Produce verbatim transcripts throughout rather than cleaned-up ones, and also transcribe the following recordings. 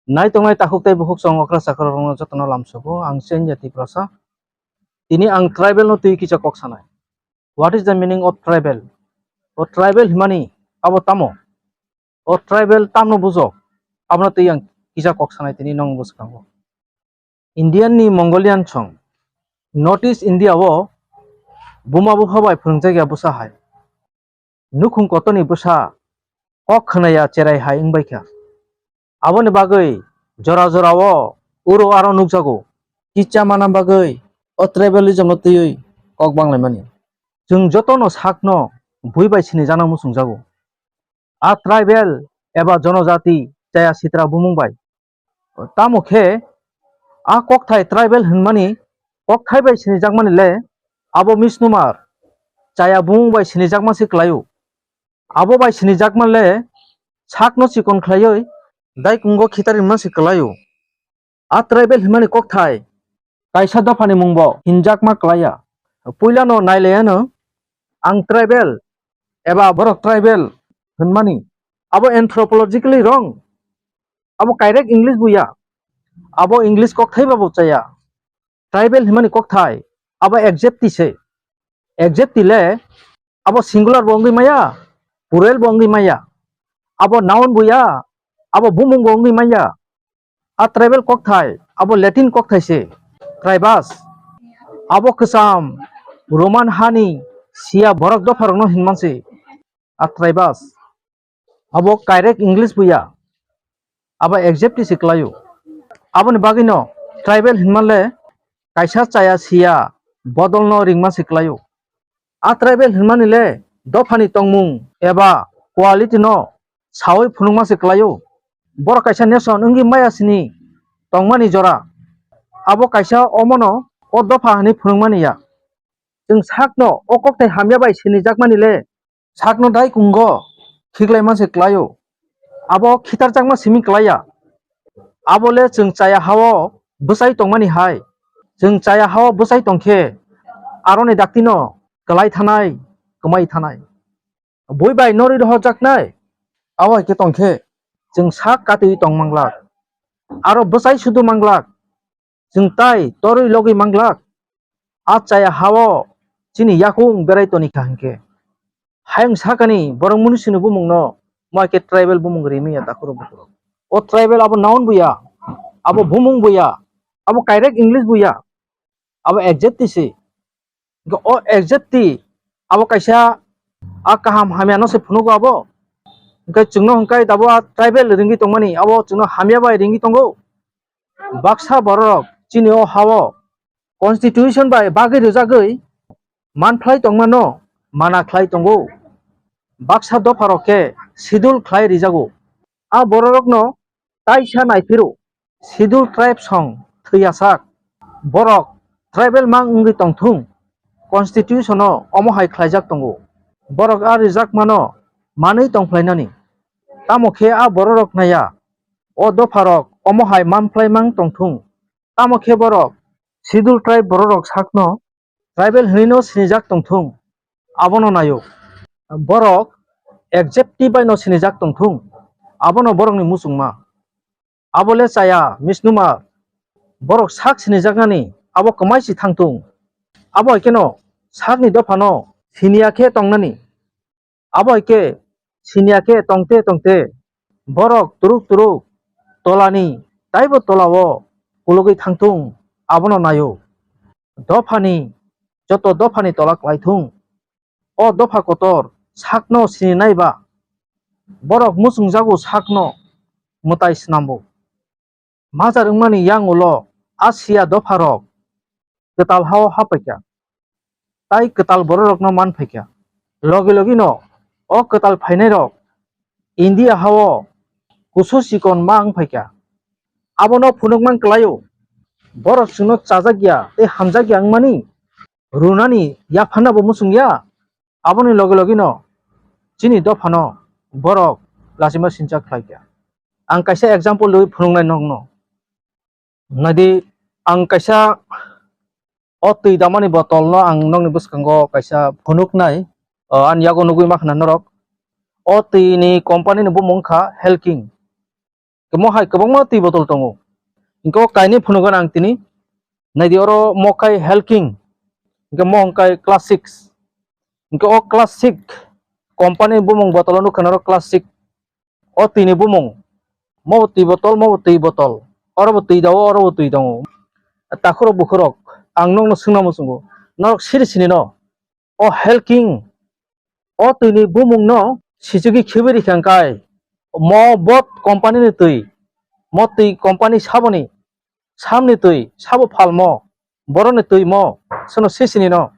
Nai tongnai takhuk tei bukhuk chwng okra chakra rokno jotono lamsogo, ang Chenya Tiprasa. Tini ang tribal no twi kisa kok sanai. What is the meaning of tribal? O tribal himani abo tamo? O tribal tamno bujo? Abono twi ang kisa kok sanai tini nong bwskango. Indian ni Mongolian song, North East India o buma bupha bai phwrwngjak ya bwsa hai. Nukhung kotorni bwsa kok khwnaya cherai hai wngbai kha. Aboni bagwi jora jora o uro aro nukjago. Kicha mana bagwi o tribalism no twiwi kok banglaimani. Chwng jotono sakno bui bai sinijakna muchungjago. A tribal eba jonojati chaya sitra bumung bai. Tamo khe a kokthai tribal hwnmani kokthai bai sinijakmani le abo misnumar chaya bumung bai sinijakma se kwlaio. Abo bai sinijakma le sakno chikon khlaiwi daikungo khitarinma se kwlaio. A tribal hwnmani kokthai kaisa dophani mungbo hinjakma kwlaiya. Puilano nailaiano ang tribal eba borok tribal hwnmani. Abo anthropologically wrong. Abo kairek English buya. Abo English kokthai babo chaya. Tribal hwnmani kokthai abo adjective se. Adjective le abo singular bo wngwi maya, plural bo wngwi maya. Abo noun buya, abo bumung bo wngwi maya. A tribal kokthai abo Latin kokthai se, tribus. Abo kwcham Roman hani sia borok dopharokno hinman se a tribus. Abo kairek English buya, abo adjective se kwlaio. Aboni bagwino tribal hinma le kaisa chaya siya bodolno ringma se kwlaio. A tribal hinmani le dophani tongmung eba quality no sawi phunukma se kwlaio. Borok kaisa nation wngwi maya sini tongmani jora. Abo kaisa omono o dopha hwnwi phunukmani ya. Chwng sakno o kokthai hamya bai sinijakmani le sakno daikungo khiklai manse kwlaio. Abo khitarjakma simi kwlaiya. Abo le chwng chaya hao bwchai tongmani hai. Chwng chaya hao bwchai tongkhe aroni daktino kwlai thanai, kwmai thanai. Bui bai norwi rohorjaknai. Abo hai khe tongkhe chwng sak katwi tong manglak. Aro bwchai sudu manglak. Chwng tai torwi logwi manglak. A chaya hao chini yakung berai toni kha hinkhe. Hayung sakani borok munisini bumungno moi khe tribal bumung rimwi ya takhurok bukhurok. O tribal abo noun buya, abo bumung buya, abo kairek English buya, abo adjective se. Hinkhe o adjective abo kaisa a kaham hamya no se phunugo abo. Hinkhe chwngno hinkhe abo a tribal ringwi tongmani abo chwngno hamya bai ringwi tongo. Baksa bororok chini o hao constitution bai bagwi rwjagwi manphlai tongmano mana khlai tongo. Baksa dopharok khe schedule khlai rijago. A bororokno taisa naiphiro schedule tribe song thwiyasak. Borok tribal mang wngwi tongthung constitution o omo hai khlaijak tongo. Borok a rijakmano manwi tongphlainani. Tamo khe a bororok naiya o dopharok omo hai manphlai mang tongthung. Tamo khe borok schedule tribe bororok sakno tribal hwnwino sinijak tongthung, abono naio. Borok adjective baino sinijak tongthung, abono borokni muchungma. Abo le chaya misnuma, borok sak sinijaknani abo kwmai si thangthung. Abo hai kheno sakni dophano siniya khe tongnani. Abo hai khe siniya khe tongte tongte borok turuk turuk tolani taibo tolao kulugwi thangthung abono naio. Dophani joto dophani tola klaithung. O dopha kotor sakno sininai ba borok muchungjago sakno mwtai snambo. Majak wngmani yang ulo a siya dopharok kwtal hao haphaikha, tai kwtal bororokno manphaikha. Logi logino o kwtal phainairok India hao kusu chikon ma wngphaikha. Abono phunukman kwlaio, borok chwngno chajakya tei hamjakya wngmani runani yapharnabo muchungya. Aboni logi logino chini dophano borok lachima sincha khlaikha. Ang kaisa example rwi phunuknai nokno. Naidi, ang kaisa o twi damani botolno ang nokni bwskango kaisa phunuknai, o, ani yago nugwi makhna norok. O twi ni company ni bumung kha Helking. Mo hai kwbangma twi botol tongo. Hwnkhe o kainwi phunukgwn ang tini. Naidi oro mo khai Helking. Hwnkhe mo hwnkhe Classic. Hwnkhe o Classic company bumung botolo nukha norok Classic. O twini bumung. Mo bo twi botol, mo bo twi botol. Oro bo twi dao, oro bo twi tongo. Takhurok bukhurok, ang nokno swngna muchungo. Norok siri sini no. O Helking, o twini bumungno sichigwi khibi rikha hwnkhe, mo bot company ni twi, mo twi company saboni, samni twi, sabo phalmo, boroni twi mo, sono sisini no.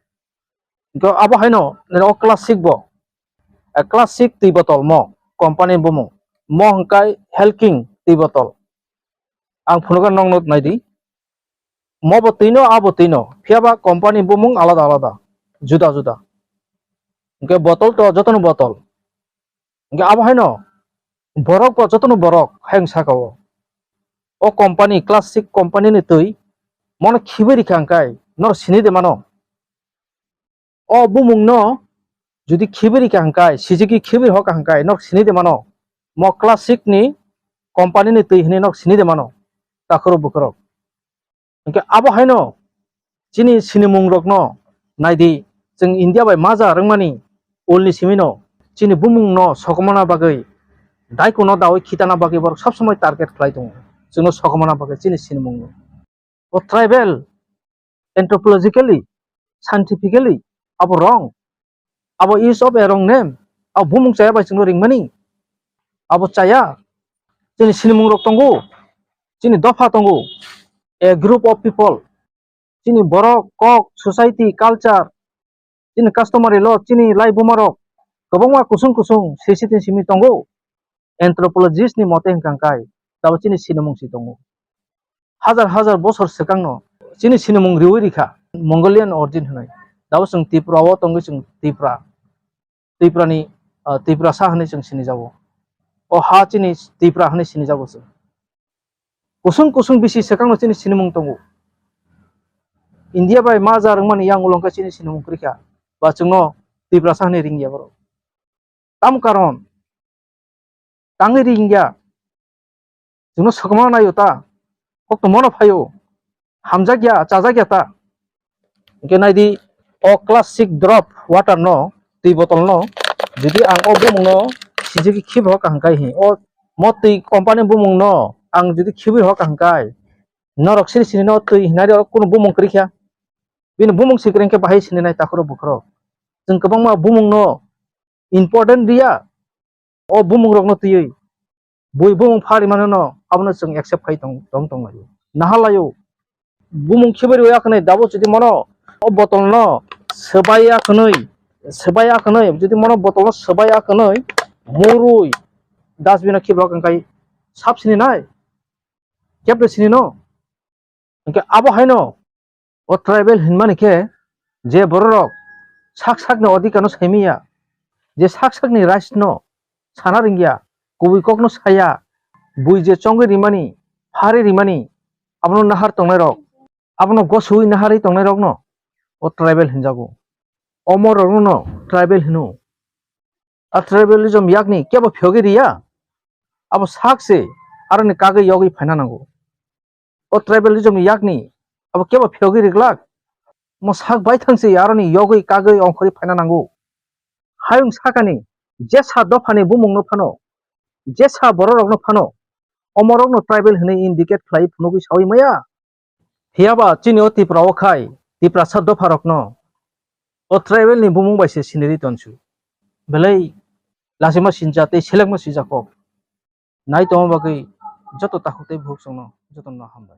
Hwnkhe abo haino, nini o Classic bo, eh, Classic twi botol mo, company bumung, mo hwnkhe Helking twi botol. Ang phunukgwn nokno naidi. Mo bo twi no, abo twi no. Phiya ba company bumung alada alada, juda juda. Hwnkhe botol to jotono botol. Hwnkhe abo haino borok bo jotono borok hayung saka o. O company, Classic company ni twi mono khibi rikha hwnkhe norok sini de mano. O bumungno jodi khibi rikha hwnkhe, sijigwi khibi hoka hwnkhe, nok sini de mano. Mo Classic ni company ni twi hinwi nok sini de mano. Takhurok bukhurok. Hwnkhe abo haino chini sinimung rokno naidi, chwng India bai maja rwngmani ulni simino chini bumungno sokomona bagwi, daikuno dawi khitana bagwi borok sob somoi target khlai tongo. Chwngno sokomona bagwi chini sinimungno. O tribal, anthropologically, scientifically, abo wrong. Abo is of a wrong name. Abo bumung chaya bai chwngno ringmani. Abo chaya. Chini sinimung rok tongo. Chini dopha tongo. A group of people. Chini borok, kok, society, culture, chini customary law, chini lai buma rok kwbangma kusung kusung sisitini simi tongo. Anthropologist ni mote hwnkha hwnkhe tabuk chini sinimung si tongo. Hajar hajar bosor swkangno chini sinimung riwi rikha Mongolian origin hwnwi. Tabuk chwng Tripura o tongwi chwng Tripura, Tripura ni, ah, Tiprasa hwnwi chwng sinijago. O ha chini Tripura hwnwi sinijago chwng. Kusung kusung bisi swkangno chini sinimung tongo. India bai maja rwngmani yang ulo hwnkhe chini sinimung kwrwikha. Ba chwngno Tiprasa hwnwi ringya borok. Tamo karon? Tangwi ringya. Chwngno sokomorok naio ta. Kok tongmano phaio. Hamjakya, chajakya ta. Hwnkhe naidi, o Classic drop water no, twi botol no, jodi ang o bumung no sijigwi khibi hoka hwnkhe hi, o mo twi company bumung no ang jodi khibi hoka hwnkhe, norok siri siri no twi hinari o kunu bumung kwrwikha. Bini bumung si kwrwikhe bahai sininai takhurok bukhurok. Chwng kwbangma bumung no important riya. O bumung rokno twiwi bui bumung phari mano no, abono chwng accept khai tong, tong, tong laio. Nahar laio. Bumung khibi rwya khwnwi dabo jodi mono o botol no swbaiya khwnwi, swbaiya khwnwi, jodi mono botol no swbaiya khwnwi murwi dustbin o khibi rok hwnkhe sap sini nai? Kebde sini no? Hwnkhe abo haino o tribal hinmani khe je bororok sak sakni odhikar no saimiya, je sak sakni rights no sana ringya, kubui kok no saya, bui je chongwi rimani, phari rimani, abono nahar tongnairok, abono gosui naharwi tongnairokno o tribal hinjago. Omo rokno no tribal hino. A tribalism yakni kebo phiyogwi riya, abo sak se aroni kagwi yogwi phaina nango. O tribalism ni yakni abo kebo phiyogwi riglak? Mo sak baithang se aroni yogwi kagwi ongkhorwi phaina nango. Hayung sakani jesa dophani bumungno phano, jesa bororokno phano, omorokno tribal hwnwi indicate khlaiwi phunugwi saui maya. Phiyaba chini o Tripura o khai Tiprasa dopharokno o tribal ni bumung bai se sinirwi tonsu. Belai lachima sincha tei selengma sincha kok. Nai tongma bagwi joto takhuk tei bukhuk chwngno jotono hambai.